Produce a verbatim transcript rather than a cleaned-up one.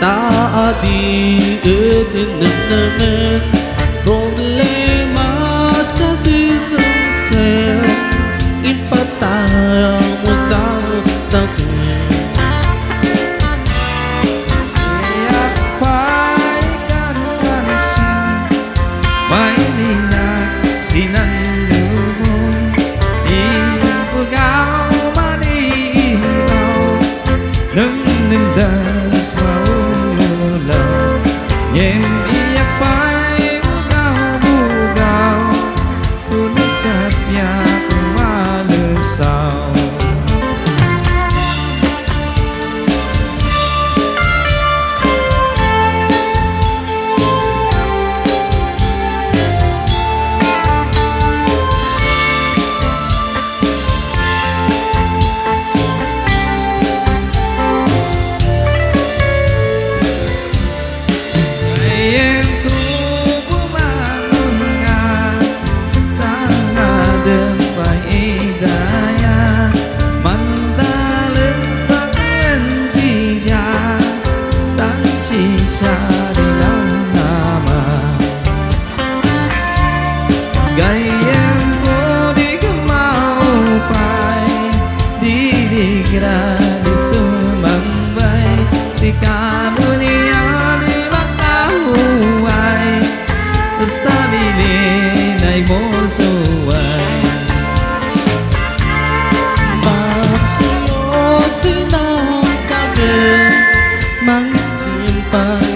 Aadi et nemnemen, problemas kasi sengsen, impataymo sa tanem. Iyak pay kankansi, mailinak sinanlubong, ibugaw maniibaw, nemnemdas maulaw. Ngem iyak pay bugaw-bugaw, pulos ket diak umalessaw. Ayen ko bumangon nga, tangaden pay idaya, mantalek sa kuwensiya, tan sisiari lang naman. Gayyem ko, di ka maupay, di, di ka di sumambay, sika mo ni ani makahuway, basta bilinay mo suway. Magsiyo sinang kami, mangisimpag